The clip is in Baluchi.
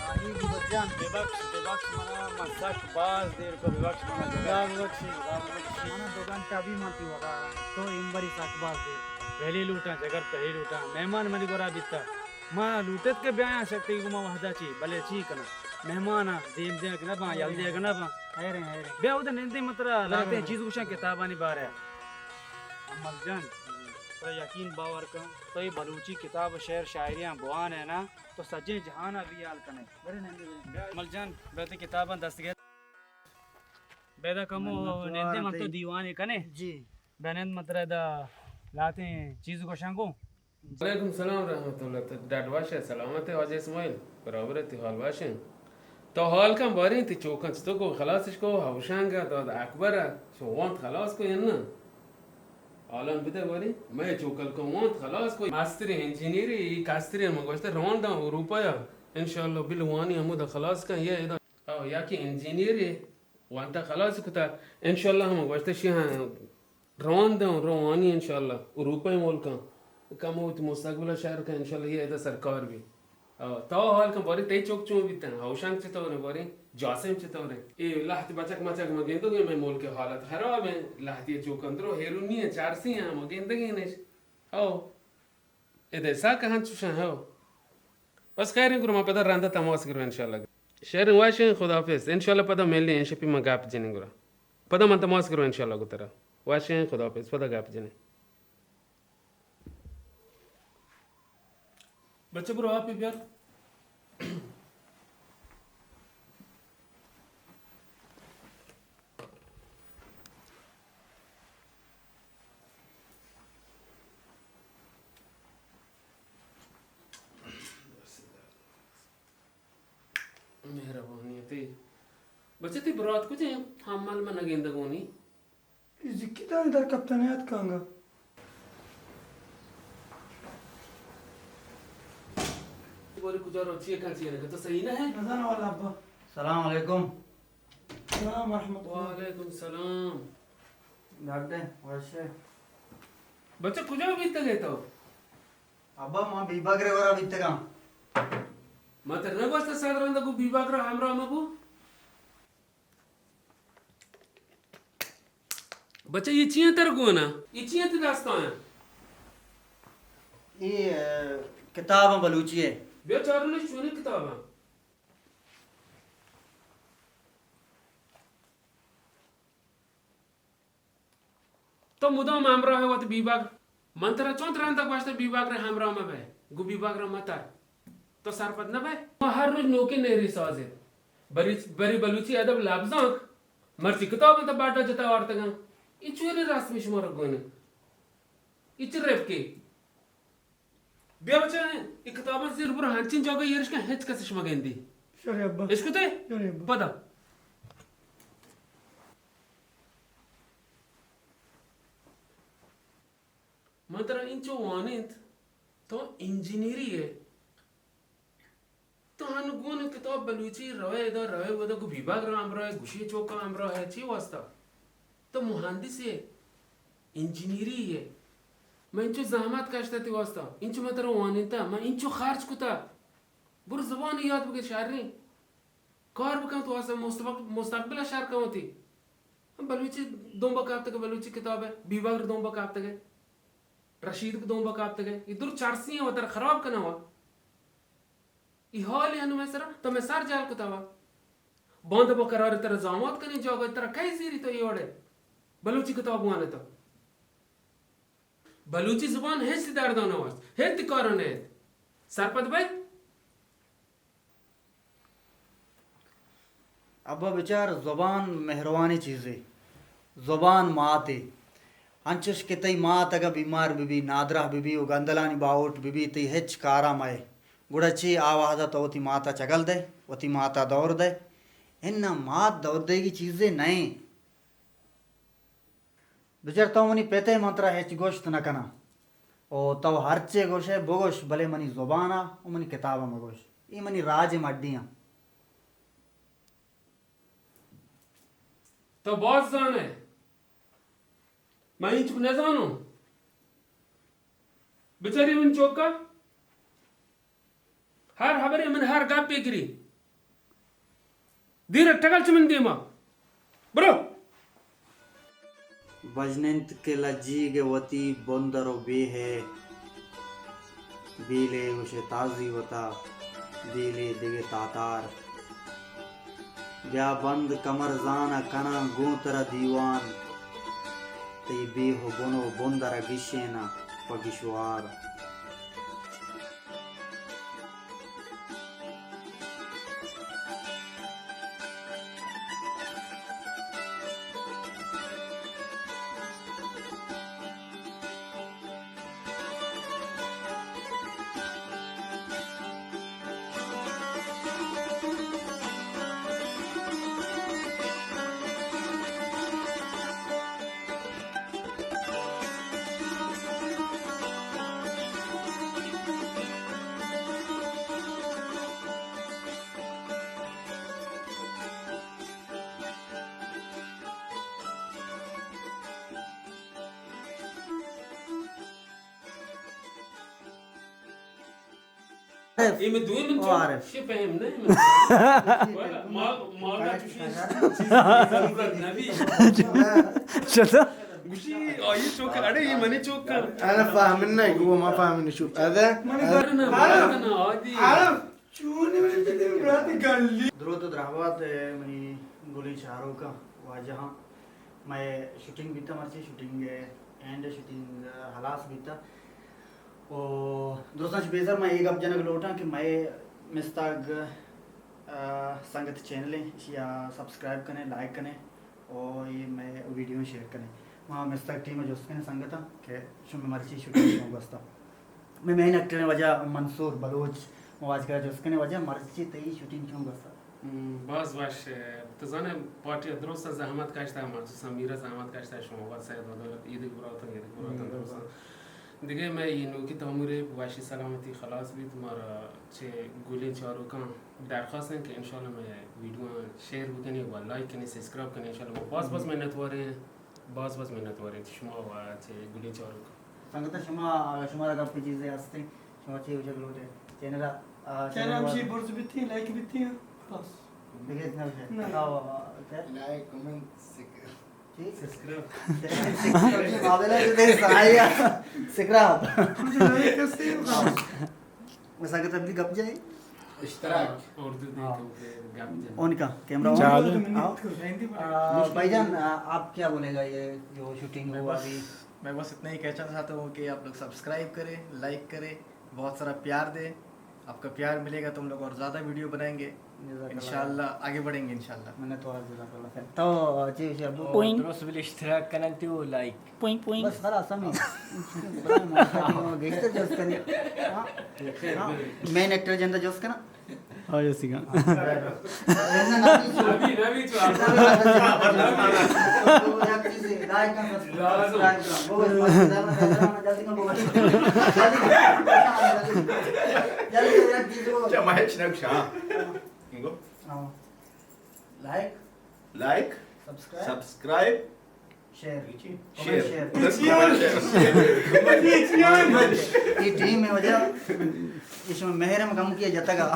علی گوبر جان۔ ببخش، ببخش منا، من سک باز دیر کو، ببخش منا۔ خدا ببخشی، خدا ببخشی۔ منا دو گھنٹہ بھی من تی ودا، تو امبری سک باز دیر کو۔ پہلی لوٹاں، جگر پہلی لوٹاں۔ مہمان منی گورا بیتا۔ ما لوٹت کہ بیاں شکتی گما وحدا چی، بلے چی کنا؟ مہمان آ، دیم دیم کہ نہ باں، یل دے کہ نہ باں۔ حیریں، حیریں۔ بیا اود نندیں من ترا لاتیں چیز گوشاں کتابانی بارے۔ امل جان، ترا یقین باور کن، تو یہ بلوچی کتاب و شعر شاعریاں بوان ہے نا، تو سجیں جہان ء بیال کنے۔ برے نندے برے۔ مل جان، بیا تئی کتاباں دست گپت۔ بیدا کمو نندے من تو دیوانے کنے۔ جی۔ بنند من ترا دا لاتیں چیز گوشاں گو۔ وعلیکم سلام رحمت اللہ۔ تو ڈاڈ واش ہے، سلامت ہے واجہ اسماعیل؟ برابر ہے، تی حال واش ہیں؟ تو حال کن باریں تی چوکاں چتو کو، خلاصش کو، ہوشنگ ہے، داد اکبر ہے، شو وانت خلاص کو یا نہ؟ حالان بدے باری، میں چوکل کو وانت خلاص کو۔ ماستری انجینئری، ای کاستری من گوشتہ روان داں اروپا یا، انشاءاللہ بلوانی ہمودا خلاص کن، یہ ادا۔ او، یا کہ انجینئری وانتا خلاص کتا، انشاءاللہ ہم گوشتہ شی ہاں روان داں، روانی انشاءاللہ اروپا ملکاں۔ کم ہوت مستقبل شہر کا انشاءاللہ یہ ادا سرکار بھی۔ او، تو حال کن باری تئی چوک چون بیتن؟ ہوشنگ چطور ہیں باری؟ جاسم چطور ہیں؟ اے لہت بچک مچک ما گندگیں، میں ملک حالت خراب ہیں، لہتی چوک اندرو ہیرونی ہیں، چارسی ہیں، ما گندگیں نش۔ او، ادے سا کہ ہنچوشاں ہو۔ بس خیر ہیں، گرو ما پدا رندا تماس گرو انشاءاللہ۔ شہر واشیں، خداحافظ۔ انشاءاللہ پدا ملیں، شپی ما گپ جنیں گرو۔ پدا من تماس گرو انشاءاللہ گو ترا۔ واشیں، خداحافظ، پدا گپ جنیں۔ بچہ برو آپے بیار۔ مہربانی تئی۔ بچہ تئی برات کجیں؟ حمل من نگندگونی۔ اے زکی دانی در کپتہ نیاتکا انگا۔ بولے کجا رو، چیئے کن، چیئے نہ کن، تو صحیح نہ ہے؟ نزاناں واللہ ابا۔ سلام علیکم۔ سلام ورحمۃ اللہ۔ وعلیکم سلام۔ ڈاکٹر، وش ئے؟ بچہ کجا بیتگ ئے تو؟ ابا ما بیبگر ورا بیتگاں۔ ما ترا نہ گوشتہ صدر اندر گو بیبگر ہمراہ مبو؟ بچہ، یہ چیئے تر گونا؟ یہ چیئے تئی دستاں؟ یہ، اے، کتاباں بلوچی ہے۔ بیا چاروں نے چونیں کتاباں۔ تو مدام ہمراہ وت بیبگر۔ من ترا چون ترند گوشتہ بیبگر ہمراہ مبئے، گو بیبگر متر۔ تو سرپد نہ بئے؟ ما ہر روچ نوکیں نہرے سازیں۔ بری، بری بلوچی ادب لبزانک مرچی کتاباں تہ بڈا جتا آورتگاں۔ اے چونیں رسمے شمارا گون انت؟ اے چہ رپکے؟ بیا بچہ، اے کتاباں زیر برو، ہنچیں جاگہ ایرش کن ہچ کس اش مگندی۔ شرے ابا۔ اشکتے؟ شرے ابا۔ پدا۔ من ترا انچو وانینت، تو انجینئری ئے۔ تو ہن گون کتاب بلوچی روئے ادا، روئے اودا، گو بیبگر ہمراہ ئے، گوشی چوکا ہمراہ ئے، چی واسطہ؟ تو مہندس ئے، انجینئری ئے۔ من انچو زحمت کشتہ تئی واسطہ، انچو من ترا وانینتہ، من انچو خرچ کتہ۔ برو زبان یاد بگر، شریں کار بکن، تو واسطہ مستقبل، مستقبل شر کن وتی۔ بلوچی دنبا کپتگ، بلوچی کتاب ئے، بیبگر دنبا کپتگ ئے، رشید دنبا کپتگ ئے۔ اے در چرسی ہیں، وتر خراب کنوا۔ اے حال انو مئے سرا، تو مئے سر جہل کتوا۔ باندا با قرار ترا زامات کنی جاگہ، ترا کئی زیری تو اے وڑے؟ بلوچی کتاب وانتا۔ بلوچی زبان ہچ درداں نہ وارت، ہچ کارا نہ ایت۔ سرپد بئے؟ ابا بچار، زبان مہروانی چیزے، زبان ماتے۔ انچش کہ تئی مات اگہ بیمار بہ بی، نادراہ بہ بی و گندلانی باہوٹ بہ بی، تئی ہچ کارا مئے۔ گڑا چی آ وہدا تو وتی ماتا چگل دئے، وتی ماتا دور دئے؟ اناں، مات دور دئیگی چیزے نئیں۔ بچار، تو منی پت ئے، من ترا ہچ گوشت نہ کناں۔ او تو ہرچے گوش ئے بگوش، بلے منی زبان ءَ و منی کتاب ءَ مگوش۔ اے منی راج ءِ مڈی آں۔ تو باز زان ئے، من اینچک نہ زانوں۔ بچاری من چوکا۔ ہر ہبرے من ہر گپے گری۔ دیر ٹگل چہ من دیما۔ برو۔ بژن انت کہ لجیگ ء وتی بندر و بیہ ء، بیلے گوشے تازی وتا، بیلے دگہ تاتار۔ بیا بند کمر زان ء کناں گوں ترا دیوان، تئی بیہ و بن و بندر ء گشیناں پہ گشوار۔ اے میں دوئیں من او چو عارف۔ شی پہم نہ من۔ مال، مال چوشی چیز ضرورت نبی۔ چطور؟ گوشی آئی چوک، اڑے یہ منی چوک۔ انا فاهمن نه گو ما فاهمن شو. ادا. من گھر نہ، گھر نہ، عادی۔ عارف۔ چونیں منی پتیں برات گلی۔ دروت و درہبات منی گلیں چاروکاں واجہاں۔ مئے شوٹنگ بیتا، مرچی شوٹنگ اینڈ، شوٹنگ ہلاس بیتا۔ و درستاں چہ پیسر من اے گپ جنگ لوٹاں کہ مئے مستاگ، آ، سنگت چینل ہیں، اشیا سبسکرائب کنے، لائک کنے۔ او اے مئے ویڈیو شیئر کنیں۔ ما مستر ٹیم ء جست کنیں سنگتاں کہ شمئے مرچی شوٹنگ چون گوستا۔ مئے مین ایکٹر وجہ منصور بلوچ، ما واجہ کرا جست کنیں وجہ مرچی تئی شوٹنگ چون گوستا۔ ہم، باز وش، تو زانے پارٹی درست زحمت کشتا، مخصوصا میرا زحمت کشتا، شما وقت سید بدل، ایدک براتن، ایدک براتن، درست۔ دگہ مئے اے نوکی تامرے وشی سلامتی خلاص بیت، مارا چہ گلیں چاروکاں درخواست انت کہ انشاءاللہ مئے ویڈیو شیئر بکنی و لائک کنی، سبسکرائب کنی، انشاءاللہ ما باز باز منتوار ہیں، باز باز منتوار ہیں شما و چہ گلیں چاروکاں۔ سنگت شما، شما را گپ چیزے ہستے، شما چے وجہ لوٹے چینل آ، چینل چینل ہمشی برز بیتی، لائک بیتی، بس۔ دگہ اتنا وجہ۔ نہ۔ آ، آ، کیا؟ لائک، کمنٹ، سک-، چی؟ سبسکرائب۔ سبسکرائب۔ سبسکرائب۔ سنگت ابھی گپ جائے۔ اشتراک۔ اردو دے ہاں۔ تو پھر گپ جائے۔ ان کا کیمرہ آن۔ چالو۔ ہاں۔ آ، بھائی جان، آ، آپ کیا بولے گا یہ جو شوٹنگ میں ہوا بس، ابھی؟ میں بس اتنا ہی کہنا چاہتا ہوں کہ آپ لوگ سبسکرائب کریں، لائک کریں، بہت سارا پیار دیں۔ آپ کا پیار ملے گا تو ہم لوگ اور زیادہ ویڈیو بنائیں گے۔ جزاک اللہ۔ انشاءاللہ آگے بڑھیں گے انشاءاللہ۔ منت وار، جزاک اللہ خیر۔ تو چی وشی ابو؟ اور پوئنٹ۔ درست بلے اشتراک کنن تے و لائک۔ Point, point. بس خلاص ہمیں۔ گیشتر جوست کنی۔ ہاں۔ ہاں۔ مین ایکٹر جندا جوست کنا۔ ہاں، جوست کنا۔ نبی، نبی چو۔ چا ما ہچ نہ گوشاں۔ انگو۔ ہاں۔ Like. Like. Subscribe. Subscribe. Share. Share. Share. Share. یہ ٹیم ہے وجہ، اس میں محرم کم کیا جاتا گا۔